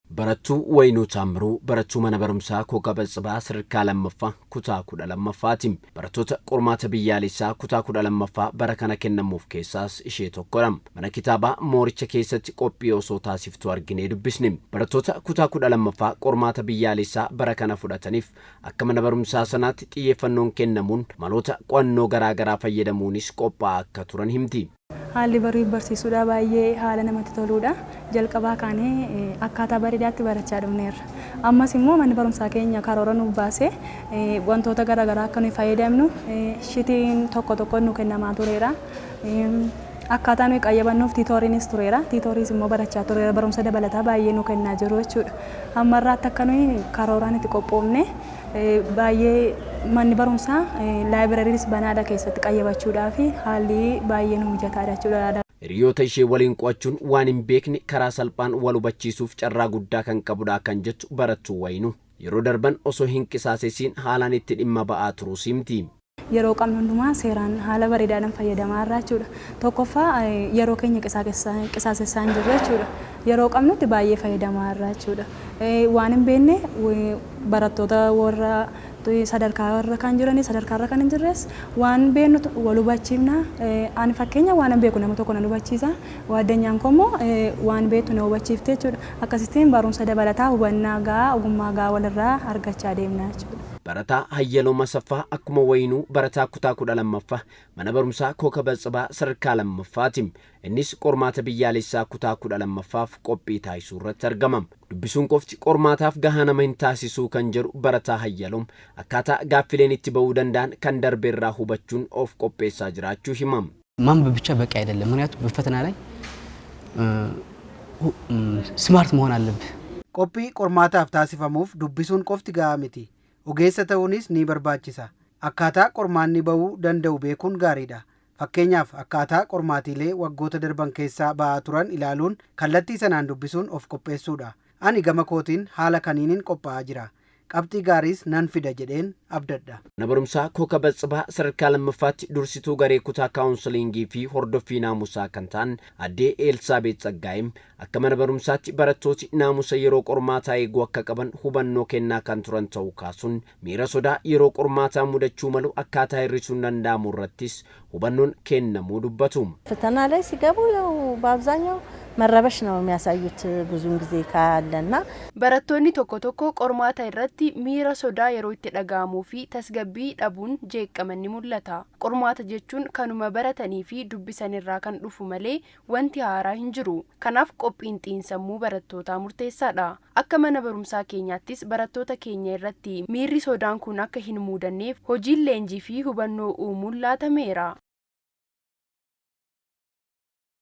Barattuu Wayinuu Taammiruu barattuu mana barumsaa Kookaba Tsibaa sadarkaa lammaffaa kutaa 12ffaati. Barattoota qormaata biyyaalessaa kutaa 12ffaa bara kana kennamuuf keessaas ishee tokkodha. Mana kitaabaa mooricha keessatti qophii osoo taasiftuu arginee dubbisne. Barattoota kutaa 12ffaa qormaata biyyaalessaa bara kana fudhataniif akka mana barumsaa sanaatti xiyyeeffannoon kennamuun maloota qo'annoo garaagaraa fayyadamuunis qophaa'aa akka turan himti. Haalli baruu barsiisuudhaa baay'ee haala namatti toluudha. Jalqabaa kaanee akkaataa bareedaatti barachaa dhufneerra. Ammas immoo manni barumsaa keenya karoora nuuf baasee wantoota garaagaraa akka nuyi fayyadamnu sheetiin tokko tokko nu kennamaa tureera. Akkaataa nuyi qayyabannuuf tutoriinis tureera. Tutoriis immoo barachaa tureera. Barumsa dabalataa baay'ee nu kennaa jiru jechuudha. Amma irraatti akka nuyi karooraan itti qophoofne baay'ee manni barumsaa libraryiis banaadha keessatti qayyabachuudhaaf haalli baay'ee nu mijataadha jechuudha. Hiriyoota ishee waliin qo'achuun waan hin beekne karaa salphaan wal hubachiisuuf carraa guddaa kan qabudha kan jettu barattuu Wayinuu, yeroo darban osoo hin qisaasessiin haalaan itti dhimma ba'aa turuu himti. Yeroo qabnu hundumaa seeraan haala bareedaadhaan fayyadamaa irraa jechuudha. Tokkoffaa, yeroo keenya qisaasessaa hin jirru jechuudha. Yeroo qabnutti baay'ee fayyadamaa irraa jechuudha. Waan hin beekne barattoota warra sadarkaa irra kan jiranii, sadarkaa irra kan hin jirres waan beeknu wal hubachiifna. Ani fakkeenya waan hin beeku nama tokko nan hubachiisa. Waaddanyaan koo immoo waan beektu na hubachiifte jechuudha. Akkasittiin barumsa dabalataa, hubannaa gahaa, ogummaa gahaa walirraa argachaa deemna jechuudha. Barataa Hayyaloo Masaffaa akkuma Wayinuu barataa kutaa 12ffaa mana barumsaa Kookaba Tsibaa sadarkaa lammaffaati. Innis qormaata biyyaalessaa kutaa 12ffaaf qophii taasisuu irratti argama. Dubbisuun qofti qormaataaf gahaa nama hin taasisuu kan jedhu barataa Hayyaloom, akkaataa gaaffileen itti ba'uu danda'an kan darbe irraa hubachuun of qopheessaa jiraachuu hima. ማንበብ ብቻ በቂ አይደለም። ምክንያቱም በፈተና ላይ smart መሆን አለብህ። Qophii qormaataaf taasifamuuf dubbisuun qofti gahaa miti. Ogeessa ta'uunis ni barbaachisa. Akkaataa qormaanni ba'uu danda'u beekuun gaariidha. Fakkeenyaaf, akkaataa qormaatiilee waggoota darban keessaa ba'aa turan ilaaluun kallattii sanaan dubbisuun of qopheessuudha. Ani gama kootiin haala kaniinin qophaa'aa jira. Qabxii gaariis nan fida jedheen abdadha. Mana barumsaa Kookaba Tsibaa sadarkaa lammaffaatti dursituu garee kutaa counselingii fi hordoffii naamusaa kan ta'an addee Eelsaabet Tsaggaayim, akka mana barumsaatti barattooti naamusa yeroo qormaataa eeguu akka qaban hubannoo kennaa kan turan ta'uu kaasuun, miira sodaa yeroo qormaataa mudachuu malu akkaataa hir'isuun danda'amu irrattis hubannoon kennamuu dubbatu. ፈተና ላይ ሲገቡ ያው በአብዛኛው መረበሽ ነው የሚያሳዩት ብዙውን ጊዜ ካለና Barattoonni tokko tokko qormaata irratti miira sodaa yeroo itti dhaga'amuu fi tasgabbii dhabuun jeeqaman ni mul'ata. Qormaata jechuun kanuma baratanii fi dubbisan irraa kan dhufu malee wanti haaraa hin jiru. Kanaaf qophiin xiinsammuu barattootaa murteessaadha. Akka mana barumsaa keenyaattis barattoota keenya irratti miirri sodaan kun akka hin mudanneef hojiin leenjii fi hubannoo uumuun laatameera.